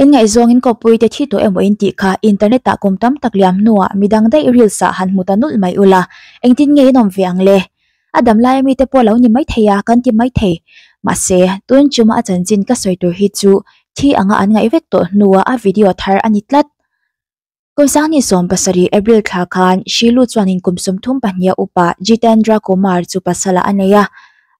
In ngaihzawng in kawppui te thi tawh emaw in tih kha internet ah kum tam tak liam hnuah midang daih reels ah han hmu ta nulh mai ula, engtin nge in awm ve ang le? A dam laia mite pawh lo ni maithei a kan ti maithei. Mahse, tun chuma a chanchin ka sawi tur hi chu thi anga an ngaih vek tawh hnuah a video thar a ni tlat. Kum 2017 April thla khan Shilu chuanin kum 32 a upa Jitendra Kumar chu pasala a nei a,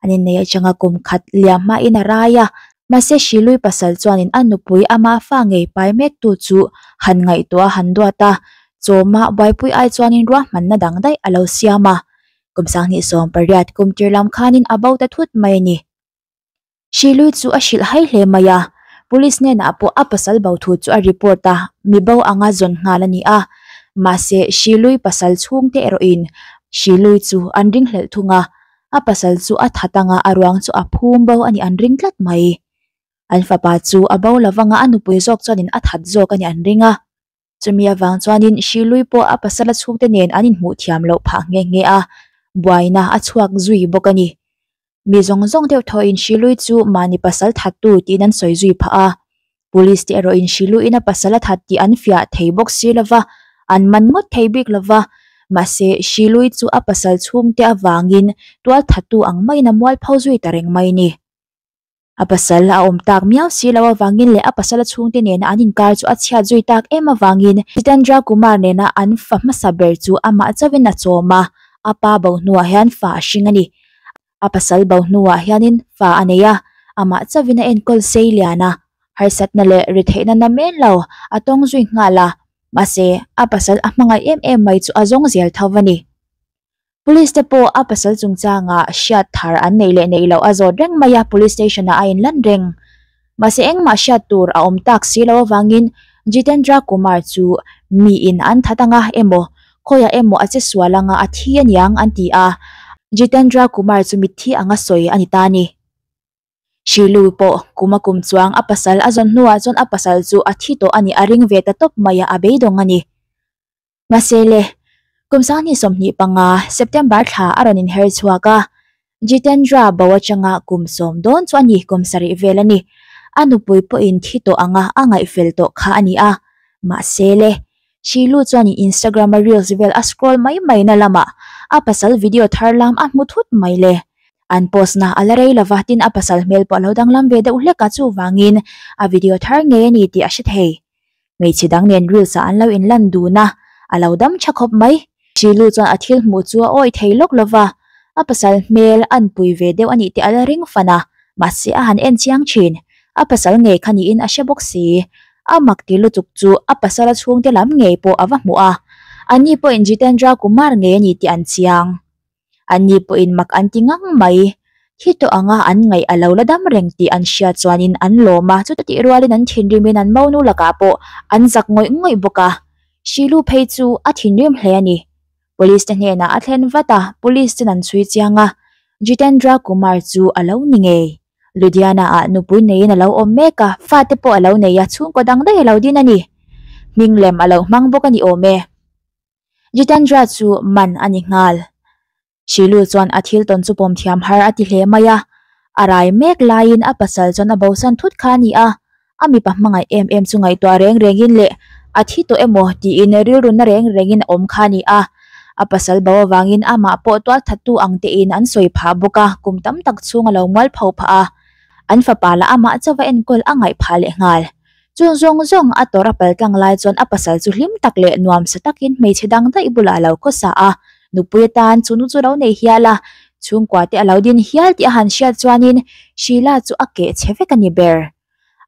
an innei atanga kum khat liam hmain a rai a. Mahse Shilui pasal chuanin a nupui ama fa ngei pai mektu chu han ngaihtuah a han duat a, chawma buaipui ai chuanin ruahmanna dang daih a lo siam a. Kum 2018 kum tir lam khanin a bo ta thut mai a ni. Shilui chu a hrilh hai hle mai a, police hnenah pawh a pasal bo thu chu a report a, mi bo anga zawn nghal a ni a. Mahse, Shilui pasal chhungte erawhin Shilui chu an ringhlelh thung a, a pasal chu a that anga a ruang chu a phum bo a nih an ring tlat mai. An fapa chu a bo lovanga a nupui zawk chuanin a that zawk a nih an ring a. Chumi avang chuanin Shilui pawh a pasala chhungte nen an inhmuh thiam loh phah nghe nghe a, buaina a chhuak zui bawk a ni. Mi zawng zawng deuh thawhin Shilui chu mahni pasal thattu tiin an sawi zui phah a. Police te erawhin Shiluiin a pasal a that tih an fiah thei bawk si lova, an man ngawt thei bik lova. Mahse, Shilui chu a pasal chhungte avangin tual thattu ang maiin a mualpho zui ta reng mai a ni. A pasal a awm tak miau si lo avangin leh a pasala chhungte nena an inkar chu a chhiat zui tak em avangin Jitendra Kumar nena an fa hmasa ber chu amah chauhin a chawm a, a pa bo hnuah hian fa a hring a ni. A pasal bo hnuah hianin fa a nei a, amah chauhin a enkawl sei lian a, harsatna leh ritheihna na men lo a tawng zui nghal a, mahse a pasal a hmangaih em em mai chu a zawng zel tho a ni. Police te pawh a pasal chungchanga hriat thar an neih leh neih loh a zawt reng mai a, police station ah a inlan reng. Mahse engmah hriat tur a awm tak si loh avangin Jitendra Kumar chu miin an that anga emaw khawiah emaw a che sual anga a thi aniang an ti a, Jitendra Kumar chu mitthi anga sawi a ni ta a ni. Shilu pawh kum a kum chuang a pasal a zawn hnuah chuan a pasal chu a thi tawh a nih a ring ve ta tawp mai a, a beidawng a ni. Mahse le, kum 2025 September thla a rawn inher chhuak a, Jitendra bo atanga kum sawm dawn chu a ni kum sarih vel a ni. A nupui pawhin thi tawh anga a ngaihfel tawh kha a ni a. Mahse le, Shilu chuan in Instagram a reels vel a scroll mai mai na lamah a pasal video thar lam a hmu thut mai le. An post na a la rei lova tin a pasal hmel pawh a lo danglam ve deuh hlek a chuvangin a video thar ngei a ni tih a hre thei. Hmeichhe dang nen reels ah an lo inlan dun a, a lo dam tha khawp mai. Shilu chuan a thil hmuh chu a awih thei lawk lova, a pasal hmel an pui ve deuh a nih tih a la ring fan a, mahse a han en chiang thin. A pasal ngei kha niin a hre bawk si. A mak ti lutuk chu a pasala chhungte lam ngei pawh a va hmuh a, anni pawhin Jitendra Kumar ngei a ni tih an chiang. Anni pawhin mak an ti ngang mai. Thi tawh anga an ngaih a lo la dam reng tih an hriat chuanin an lawm a, chuta tih rualin an thinrimin an monu lakah pawh an zak ngawih ngawih bawk a. Shilu phei chu a thinrim hle a ni. Police te hnenah a thlen vat a, police ten an chhui chiang a, Jitendra Kumar chu a lo ni ngei. Ludhiana ah nupui neiin a lo awm mek a, fate pawh a lo nei a, chhungkaw dang daih a lo din a ni. Hming lem a lo hmang bawk a ni awm e. Jitendra chu man a ni nghal. Shilu chuan a thil tawn chu pawm thiam har a ti hle mai a. A rai mek laiin a pasal chuan a bosan thut kha a ni a. A mipa hmangaih em em chu ngaihtuah reng rengin leh a thi tawh emaw tiin rilru na reng rengin a awm kha a ni a. A pasal bo avangin amah pawh tual thattu ang tein an sawi phah bawk a, kum tam tak chhung a lo mual pho phah a. An fapa lah amah chauva enkawl a ngaih phah leh nghal. Chung zawng zawng a tawrh a pal tlang lai chuan a pasal chu hlim tak leh nuamsa takin hmeichhe dang daih bulah a lo khawsa a, nupui atan chu nu chu lo nei hial a, chhungkua te a lo din hial tih a han hriat chuanin Sheila chu a keh chhe vek a ni ber.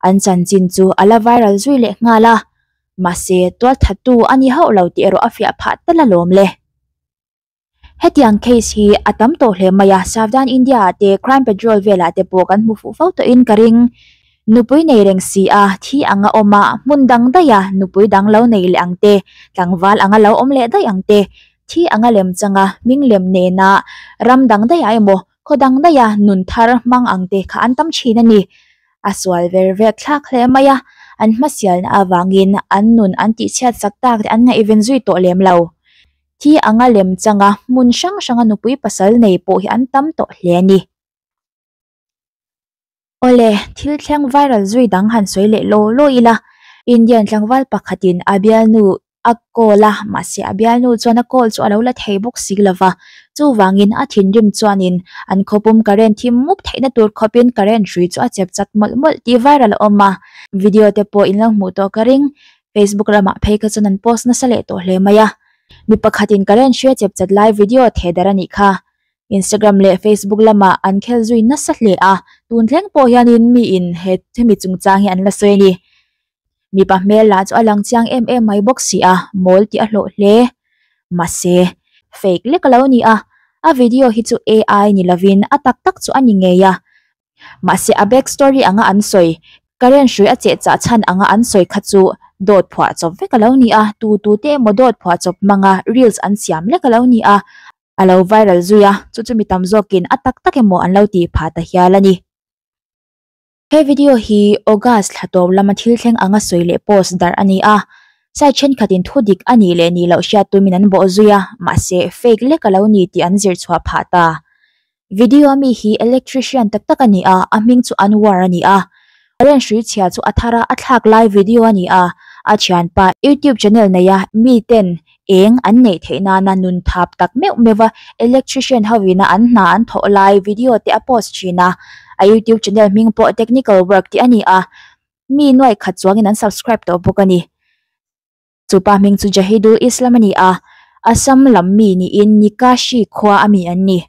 An chanchin chu a la viral zui leh nghal a, mahse tualthattu a ni hauh lo tih erawh a fiah phah tal alawm le. Hetiang case hi a tam tawh hle mai a, Savdhan India ah te Crime Patrol velah te pawh kan hmu fuh fo tawhin ka ring. Nupui nei reng si a, thi anga awm a, hmun dang daih a, nupui dang lo nei leh ang te, tlangval anga lo awm leh daih ang te, thi anga lem changa hming lem nena ram dang daih ah emaw khaw dang daih a nun thar hmang ang te kha an tam thin a ni. A sual ver vek thlak hle mai a, an hmasialna avangin an nun an tihchhiat sak tak te an ngaihven zui tawh lem lo. Thi anga lem changa hmun hrang hranga nupui pasal nei pawh hi an tam tawh hle a ni. Awle, thil thleng viral zui dang han sawi leh law law ila. Indian tlangval pakhatin a bialnu a call a, mahse a bialnu chuan a call chu a lo la thei bawk si lova, chuvangin a thinrim chuanin an khawpum current thim mup theihna tur khawpin current hrui chu a chep chat mawlh mawlh tih viral a awm a, video te pawh in lo hmuh tawh ka ring, Facebook ramah phei kha chuan an post nasa leh tawh hle mai a, mi pakhatin current hrui a chep chat lai video theh darh a nih kha. Instagram leh Facebook lamah an khel zui nasa hle a, tun thleng pawh hianin miin he hemi chungchang hi an la sawi a ni. Mipa hmel lah chu a lang chiang em em mai bawk si a, mawl tih a hlawh hle. Mahse, fake lek a lo ni a, a video hi chu AI ni lovin a tak tak chu a ni ngei a. Mahse a back story anga an sawi, current hrui a cheh chah chhan anga an sawi kha chu dawt phuah chawp vek a lo ni a, tu tu te emaw dawt phuah chawp hmanga reels an siam lek a lo ni a, a lo viral zui a, chu chu mi tam zawkin a tak tak emaw an lo tih phah ta hial a ni. He video hi August thla tawp lama thil thleng anga sawi leh post darh a ni a, site thenkhatin thu dik a nih leh nih loh hriat tumin an bawh zui a, mahse fake lek a lo ni tih an zir chhuah phah ta. Video a mi hi electrician tak tak a ni a, a hming chu Anwar a ni a. Current hrui chhia chu a thar a, a thlak lai video a ni a, a thianpa YouTube channel neia miten eng an neih theih nana nun thap tak meuh meuh a, electrician ho ina an hna an thawh lai video te a post thin a, a youtube channel hming pawh technical work tih a ni a, mi nuaih khat chuangin an subscribe tawh bawk a ni. Chupa hming chu Jahidul Islam a ni a, Assam lam mi niin Nikashi khua a mi an ni.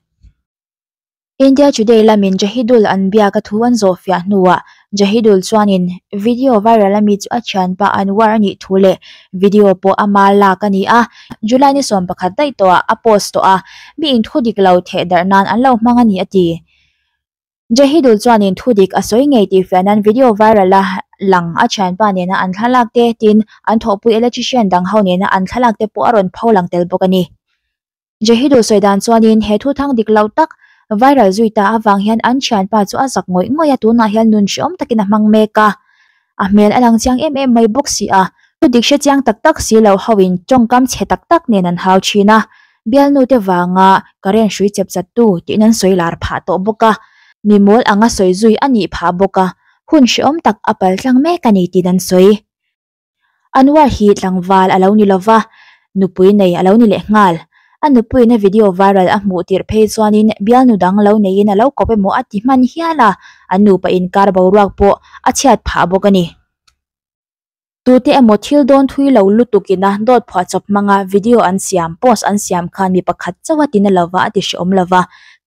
India Today lamin Jahidul an biak a thu an zawhfiah hnuah Jahidul chuanin video viral a mi chu a thianpa Anwar a nih thu leh video pawh ama lak a ni a, July ni 11 daih tawhah a post tawh a, mi inthu dik lo theh darh nan an lo hmang a ni a ti. Jahidul chuanin thu dik a sawi ngei tih fiah nan video viral a lang a thianpa nena an thlalak te tin an thawhpui electrician dang ho nena an thlalak te pawh a rawn pho lang tel bawk a ni. Jahidul sawi dan chuanin he thu thang dik lo tak viral zui ta avang hian an thianpa chu a zak ngawih ngawih a, tunah hian nun hreawm takin a hmang mek a, a hmel a lang chiang em em mai bawk si a, thu dik hre chiang tak tak si lo hoin tawngkam chhe tak tak nen an hau thin a, bialnu te vanga current hrui chep chat tu tiin an sawi lar phah tawh bawk a, mi mawl anga sawi zui a nih phah bawk a, hun hreawm tak a pal tlang mek a ni tiin an sawi. Anwar hi tlangval a lo ni lova, nupui nei a lo ni leh nghal. A nupuiin a video viral a hmuh tirh phei chuanin bialnu dang lo neiin a lo kawp emaw a ti hman hial a, an nupa inkar boruak pawh a chhiat phah bawk a ni. Tute emaw thil dawn thui lo lutukina dawt phuahchawp hmanga video an siam, post an siam khan mi pakhat chauh a ti na lova a ti hrehawm lova,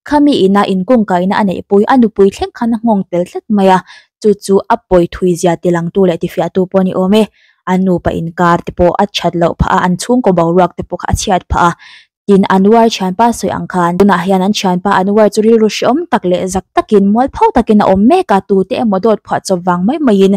khami ina inkungkaina a neihpui a nupui thleng khan a nghawng tel tlat mai a, Chu chu a pawi thui zia tilangtu leh tifiahtu pawh a ni awm e. An nupa inkar te pawh a that loh phah a, an chhungkaw boruak te pawh kha a chhiat phah a. Tin, Anwar thianpa sawi ang khan tunah hian an thianpa Anwar chu rilru hreawm tak leh zak takin, mualpho takin a awm mek a, tute emaw dawt phuah chawp vang mai maiin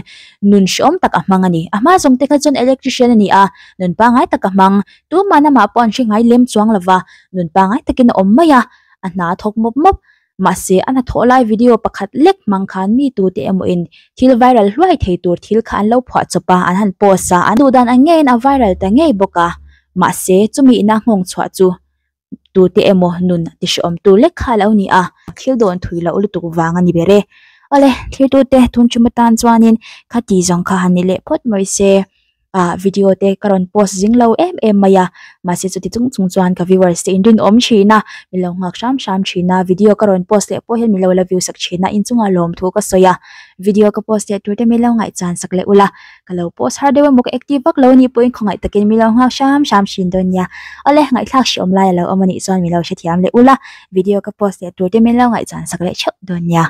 nun hreawm tak a hmang a ni. A hma zawng te kha chuan electrician a ni a, nun pangngai tak a hmang. Tuman amah pawh an hre ngai lem chuang lova, nun pangngai takin a awm mai a, a hna a thawk mawp mawp. Mahse, a hnathawh lai video pakhat lek hmang khan mi tute emaw in thil viral hluai thei tur thil kha an lo phuah chawp a, an han post a, an duh dan ang ngeiin a viral ta ngei bawk a. Mahse, chumi ina nghawng chhuah chu tute emaw nun ti hrehawm tur lek kha a lo ni a, thil dawn thui loh lutuk vang a ni ber e. Awle, thirtute tun ṭum atan chuanin khati zawng kha han ni leh phawt mai se. ah video te ka rawn post zing lo em em mai a mahse chuti chung chung chuan ka viewers te in rinawm thin a min lo nghak hram hram thin a video ka rawn post leh pawh hian min lo la view sak thin a inchungah lawmthu ka sawi a video ka post leh tur te min lo ngaihchan sak leh ula ka lo post har deuh emaw ka active vak lo anih pawhin khawngaih takin min lo nghak hram hram thin dawn nia awle ngaihthlak hreawm lai a lo awm anih chuan min lo hrethiam leh ula video ka post leh tur te min lo ngaihchan sak leh theuh dawn nia.